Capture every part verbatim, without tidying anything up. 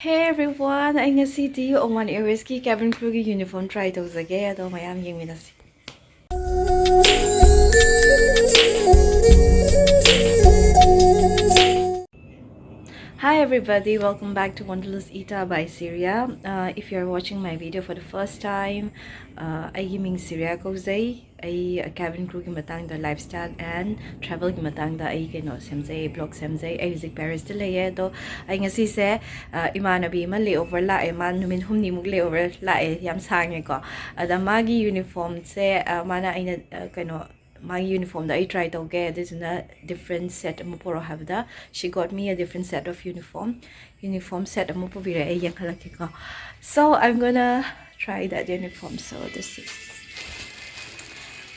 Hey everyone! ꯑꯩ ꯉꯁꯤꯗꯤ Oman Airwaysꯀꯤ cabin crewꯒꯤ uniform try ꯇꯧꯖꯒꯦ, ꯑꯗꯣ ꯃꯌꯥꯝ ꯌꯦꯡꯃꯤꯟꯅꯁꯤ꯫ Hi everybody, welcome back to Wanderlust Ita by Syria. Uh, if you're watching my video for the first time, uh, ꯑꯩꯒꯤ ꯃꯤꯡ Syria ꯀꯧꯖꯩ꯫ ꯑꯩ cabin crewꯒꯤ ꯃꯇꯥꯡꯗ, lifestyle and travelꯒꯤ ꯃꯇꯥꯡꯗ ꯑꯩ ꯀꯩꯅꯣ ꯁꯦꯝꯖꯩ, blog ꯁꯦꯝꯖꯩ꯫ ꯑꯩ ꯍꯧꯖꯤꯛ Parisꯇ ꯂꯩꯌꯦ, ꯑꯗꯣ ꯑꯩ ꯉꯁꯤꯁꯦ, ꯑ, ꯏꯃꯥꯟꯅꯕꯤ ꯑꯃ layover ꯂꯥꯛꯑꯦ꯫ ꯃꯥ ꯅꯨꯃꯤꯠ ꯍꯨꯝꯅꯤꯃꯨꯛ layover ꯂꯥꯛꯑꯦ, ꯌꯥꯝ ꯁꯥꯡꯉꯦꯀꯣ꯫ ꯑꯗ ꯃꯥꯒꯤ uniformꯁꯦ, ꯑ, ꯃꯥꯅ ꯑꯩꯅ, ꯑ, ꯀꯩꯅꯣ, ꯃꯥꯒꯤ uniformꯗꯣ ꯑꯩ try ꯇꯧꯒꯦ, ꯑꯗꯨꯗꯨꯅ different set ꯑꯃ ꯄꯨꯔꯛꯑꯣ ꯍꯥꯏꯕꯗ, she got me a different set of uniform. Uniform set ꯑꯃ ꯄꯨꯕꯤꯔꯛꯑꯦ, ꯑꯩ ꯌꯦꯡꯍꯜꯂꯛꯀꯦꯀꯣ꯫ So I'm gonna try that uniform. So this is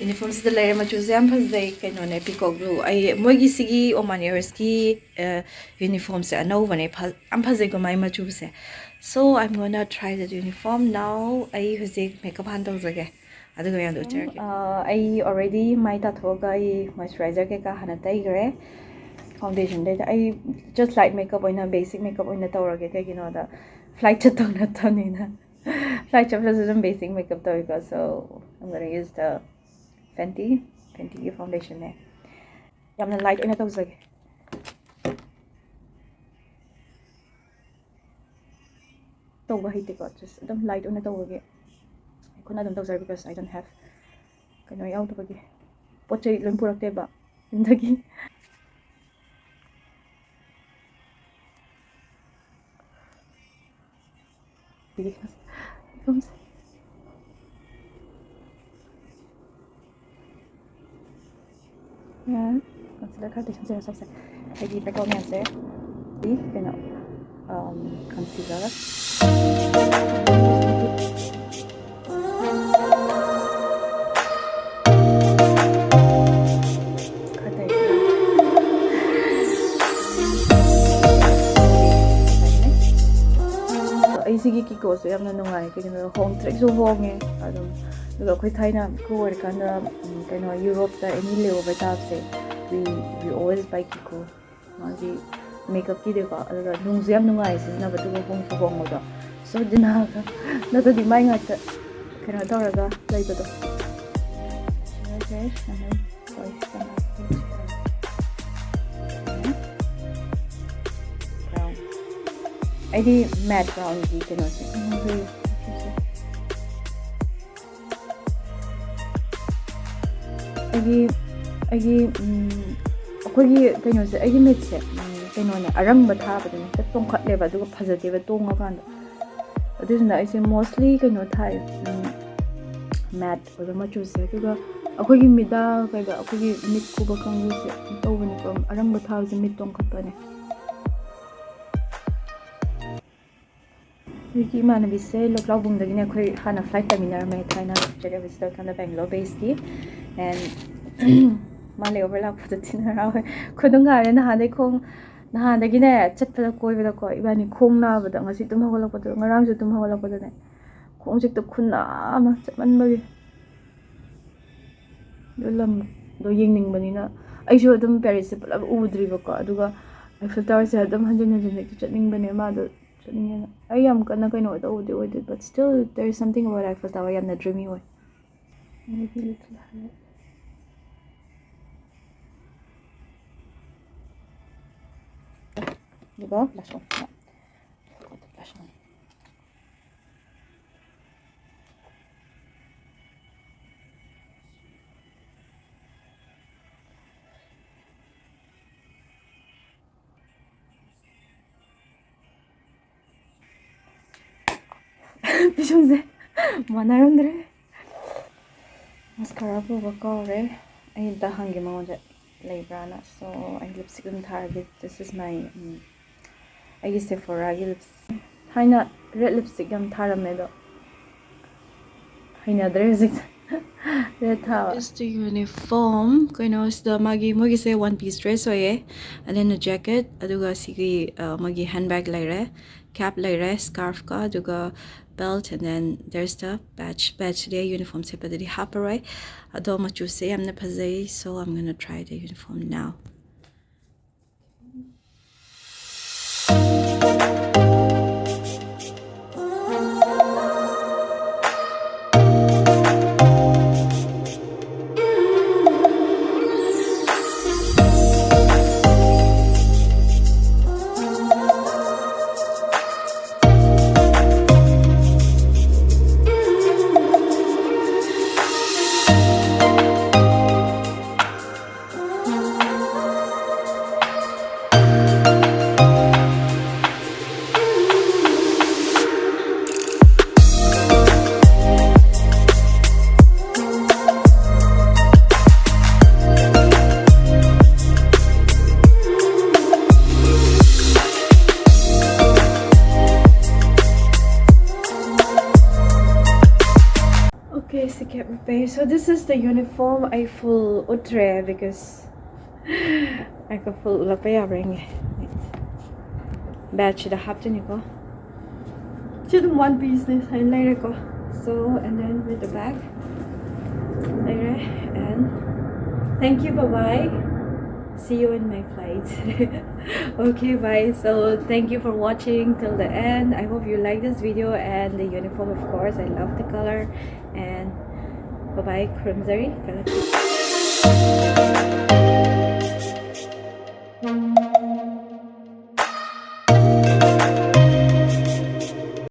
uniformꯁꯤꯗ ꯂꯩꯔꯦ꯫ ꯃꯆꯨꯁꯦ ꯌꯥꯝ ꯐꯖꯩ, ꯀꯩꯅꯣꯅꯦ, peacock blue꯫ ꯑꯩ ꯃꯣꯏꯒꯤ ꯁꯤꯒꯤ Oman Airwaysꯀꯤ, ꯑ, uniformꯁꯦ ꯑꯅꯧꯕꯅꯦ, ꯐ-, ꯌꯥꯝ ꯐꯖꯩꯀꯣ ꯃꯥꯏ ꯃꯆꯨꯁꯦ꯫ So I'm gonna try that uniform now. ꯑꯩ ꯍꯧꯖꯤꯛ makeup ꯍꯥꯟꯅ ꯇꯧꯖꯒꯦ, ꯑꯗꯨꯒ ꯃꯌꯥꯝꯗꯣ ꯎꯠꯆꯔꯛꯀꯦ꯫ ꯑ, ꯑꯩ already ꯃꯥꯏ ꯇꯥꯊꯣꯛꯑꯒ ꯑꯩ moisturizer ꯀꯩꯀꯥ ꯍꯥꯟꯅ ꯇꯩꯈ꯭ꯔꯦ꯫ Foundationꯗꯩꯗ ꯑꯩ just light makeup ꯑꯣꯏꯅ, basic makeup ꯑꯣꯏꯅ ꯇꯧꯔꯒꯦ, ꯀꯩꯒꯤꯅꯣꯗ flight ꯆꯠꯇꯧ ꯅꯠꯇꯕꯅꯤꯅ꯫ Flight ꯆꯠꯄꯗꯁꯨ ꯑꯗꯨꯝ basic makeup ꯇꯧꯋꯤꯀꯣ, so I'm gonna use the Fenty, Fentyꯒꯤ foundationꯅꯦ꯫ ꯌꯥꯝꯅ light ꯑꯣꯏꯅ ꯇꯧꯖꯒꯦ꯫ ꯇꯧꯕ ꯍꯩꯇꯦꯀꯣ, just ꯑꯗꯨꯝ light ꯑꯣꯏꯅ ꯇꯧꯕꯒꯤ ꯈꯨꯠꯅ ꯑꯗꯨꯝ ꯇꯧꯖꯔꯦ, because I don't have ꯀꯩꯅꯣ ꯌꯥꯎꯗꯕꯒꯤ, ꯄꯣꯠ ꯆꯩ ꯂꯣꯏ ꯄꯨꯔꯛꯇꯦꯕ ꯌꯨꯝꯗꯒꯤ꯫ Concealer ꯈꯔ ꯇꯩꯁꯟꯖꯔ ꯆꯠꯁꯦ꯫ ꯑꯩꯒꯤ background ꯃꯌꯥꯝꯁꯦ, ꯀꯩꯅꯣ, concealer꯫ ꯈꯔ ꯇꯩ꯫ ꯑꯩ ꯁꯤꯒꯤ Kikoꯁꯨ ꯌꯥꯝꯅ ꯅꯨꯡꯉꯥꯏ, ꯀꯩꯒꯤꯅꯣꯗ ꯍꯣꯡꯇ꯭ꯔꯦꯛꯁꯨ ꯍꯣꯡꯉꯦ ꯑꯗꯨꯝ꯫ ꯑꯗꯨꯒ ꯑꯩꯈꯣꯏ ꯊꯥꯏꯅ ꯀ꯭ꯔꯨ ꯑꯣꯏꯔꯤꯀꯥꯟꯗ, ꯎꯝ, ꯀꯩꯅꯣ, ꯌꯨꯔꯣꯞꯇ any layover ꯇꯥꯕꯁꯦ, we, we always buy Kiko꯫ ꯃꯥꯒꯤ ꯃꯦꯀꯞꯀꯤꯗꯤꯀꯣ꯫ ꯑꯗꯨꯒ ꯅꯨꯡꯁꯨ ꯌꯥꯝ ꯅꯨꯡꯉꯥꯏ ꯁꯤꯖꯤꯟꯅꯕ, ꯑꯗꯨꯒ ꯍꯣꯡꯁꯨ ꯍꯣꯡꯕꯗꯣ꯫ ꯁꯣ ꯗꯤꯅꯥꯒ ꯅꯠꯇ꯭ꯔꯗꯤ ꯃꯥꯏ ꯉꯥꯛꯇ ꯀꯩꯅꯣ ꯇꯧꯔꯒ ꯂꯩꯕꯗꯣ꯫ Brown꯫ ꯑꯩꯗꯤ matte brownꯒꯤ ꯀꯩꯅꯣꯁꯦ ꯌꯥꯝ ꯐꯖꯩ꯫ ꯑꯩꯒꯤ ꯑꯩꯒꯤ ꯎꯝ, ꯑꯩꯈꯣꯏꯒꯤ ꯀꯩꯅꯣꯁꯦ, ꯑꯩꯒꯤ ꯃꯤꯠꯁꯦ ꯎꯝ, ꯀꯩꯅꯣꯅꯦ, ꯑꯔꯪꯕ ꯊꯥꯕꯗꯅꯦ ꯍꯦꯛꯇ ꯇꯣꯡꯈꯠꯂꯦꯕ, ꯑꯗꯨꯒ ꯐꯖꯗꯦꯕ ꯇꯣꯡꯉꯀꯥꯟꯗ꯫ ꯑꯗꯨꯗꯨꯅ ꯑꯩꯁꯦ mostly ꯀꯩꯅꯣ ꯊꯥꯏ, ꯎꯝ, matte ꯑꯣꯏꯕ ꯃꯆꯨꯁꯦ꯫ ꯑꯗꯨꯒ ꯑꯩꯈꯣꯏꯒꯤ ꯃꯤꯗꯥ ꯀꯩꯕ, ꯑꯩꯈꯣꯏꯒꯤ ꯃꯤꯠ ꯈꯨꯕ ꯀꯥꯡꯕꯨꯁꯦ ꯇꯧꯕꯅꯤꯀꯣ, ꯑꯔꯪꯕ ꯊꯥꯕꯁꯦ ꯃꯤꯠ ꯇꯣꯡꯈꯠꯄꯅꯦ꯫ ꯑꯩꯒꯤ ꯏꯃꯥꯟꯅꯕꯤꯁꯦ ꯂꯣꯛꯂꯥꯎꯕꯨꯡꯗꯒꯤꯅꯦ, ꯑꯩꯈꯣꯏ ꯍꯥꯟꯅ flight ꯇꯝꯃꯤꯟꯅꯔꯝꯃꯦ ꯊꯥꯏꯅ ꯖꯦꯠ ꯑꯦꯌꯔꯋꯦꯁꯇ ꯀꯥꯟꯗ, ꯕꯦꯡꯒ꯭ꯂꯣꯔ ꯕꯦꯁꯀꯤ꯫ And ꯃꯥ layover ꯂꯥꯛꯄꯗ ꯊꯤꯅ ꯍꯔꯥꯎꯋꯦ꯫ ꯈꯣꯏꯗꯧ ꯉꯥꯏꯔꯦ꯫ ꯅꯍꯥꯟꯗꯩ ꯈꯣꯡ ꯅꯍꯥꯟꯗꯒꯤꯅꯦ ꯆꯠꯄꯗ ꯀꯣꯏꯕꯗꯀꯣ, ꯏꯕꯥꯅꯤ ꯈꯣꯡ ꯅꯥꯕꯗ, ꯉꯁꯤ ꯇꯨꯝ ꯍꯧꯒꯠꯂꯛꯄꯗ, ꯉꯔꯥꯡꯁꯨ ꯇꯨꯝ ꯍꯧꯒꯠꯂꯛꯄꯗꯅꯦ ꯈꯣꯡꯁꯦ ꯍꯦꯛꯇ ꯈꯨꯅꯥ ꯑꯃ ꯆꯠꯃꯟꯕꯒꯤ꯫ ꯑꯗꯨ ꯂꯝꯗꯣ ꯌꯦꯡꯅꯤꯡꯕꯅꯤꯅ꯫ ꯑꯩꯁꯨ ꯑꯗꯨꯝ ꯄꯦꯔꯤꯁꯁꯦ ꯄꯨꯂꯞ ꯎꯗ꯭ꯔꯤꯕꯀꯣ, ꯑꯗꯨꯒ ꯑꯥꯏꯐꯦꯜ ꯇꯥꯋꯔꯁꯦ ꯑꯗꯨꯝ ꯍꯟꯖꯤꯟ ꯍꯟꯖꯤꯟ ꯍꯦꯛꯇ ꯆꯠꯅꯤꯡꯕꯅꯦ꯫ ꯃꯥꯗꯣ ꯆꯠꯅꯤꯡꯉꯦꯅ꯫ ꯑꯩ ꯌꯥꯝ ꯀꯟꯅ ꯀꯩꯅꯣ ꯇꯧꯕꯗꯤ ꯑꯣꯏꯗꯦ, but still there is something about Eiffel Tower, ꯌꯥꯝꯅ dreamy ꯑꯣꯏ꯫ Maybe little higher. ꯑꯗꯨꯒ blush on꯫ Blush on꯫ ꯄꯤꯁꯨꯝꯁꯦ ꯃꯥꯟꯅꯔꯝꯗ꯭ꯔꯦ꯫ Mascara ꯄꯨꯕ ꯀꯥꯎꯔꯦ꯫ ꯑꯩ ꯑꯝꯇ ꯍꯪꯒꯦ ꯃꯉꯣꯟꯗ ꯂꯩꯕ꯭ꯔꯥꯅ꯫ So, ꯑꯩ lipstick ꯑꯗꯨꯝ ꯊꯥꯔꯒꯦ꯫ This is my, ꯎꯝ, ꯑꯩꯒꯤ Sephoraꯒꯤ lips-, ꯊꯥꯏꯅ red lipstick ꯌꯥꯝ ꯊꯥꯔꯝꯃꯦ, ꯑꯗꯣ ꯍꯩꯅꯗ꯭ꯔꯦ ꯍꯧꯖꯤꯛ꯫ Red ꯊꯥꯕ꯫ Is the uniform꯫ ꯀꯩꯅꯣꯁꯤꯗ ꯃꯥꯒꯤ, ꯃꯣꯏꯒꯤꯁꯦ one piece dress ꯑꯣꯏꯌꯦ꯫ And then a jacket, ꯑꯗꯨꯒ ꯁꯤꯒꯤ, ꯑ, ꯃꯣꯏꯒꯤ handbag ꯂꯩꯔꯦ, cap ꯂꯩꯔꯦ, scarfꯀ, ꯑꯗꯨꯒ belt, and then there's the badge꯫ Badgeꯁꯤꯗꯤ ꯑꯩ uniform ꯁꯦꯠꯄꯗꯗꯤ ꯍꯥꯞꯄꯔꯣꯏ, ꯑꯗꯣ ꯃꯆꯨꯁꯦ ꯌꯥꯝꯅ ꯐꯖꯩ꯫ So I'm gonna try the uniform now꯫ Okay, second page. So this is the uniform. ꯑꯩ full ꯎꯠꯇ꯭ꯔꯦ because ꯑꯩ full ꯎꯠꯂꯛꯄ ꯌꯥꯕ꯭ꯔꯥ ꯌꯦꯡꯒꯦ꯫ Badge ꯁꯤꯗ ꯍꯥꯞꯇꯣꯏꯅꯤꯀꯣ꯫ ꯁꯤ ꯑꯗꯨꯝ one piece ꯅꯦ ꯁꯨꯃꯥꯏꯅ ꯂꯩꯔꯦꯀꯣ꯫ So and then with the bag ꯂꯩꯔꯦ꯫ And thank you, bye bye. See you in my flight. Okay, bye. So thank you for watching till the end. I hope you like this video and the uniform, of course. I love the color. And bye bye, ꯈꯨꯔꯨꯝꯖꯔꯤ꯫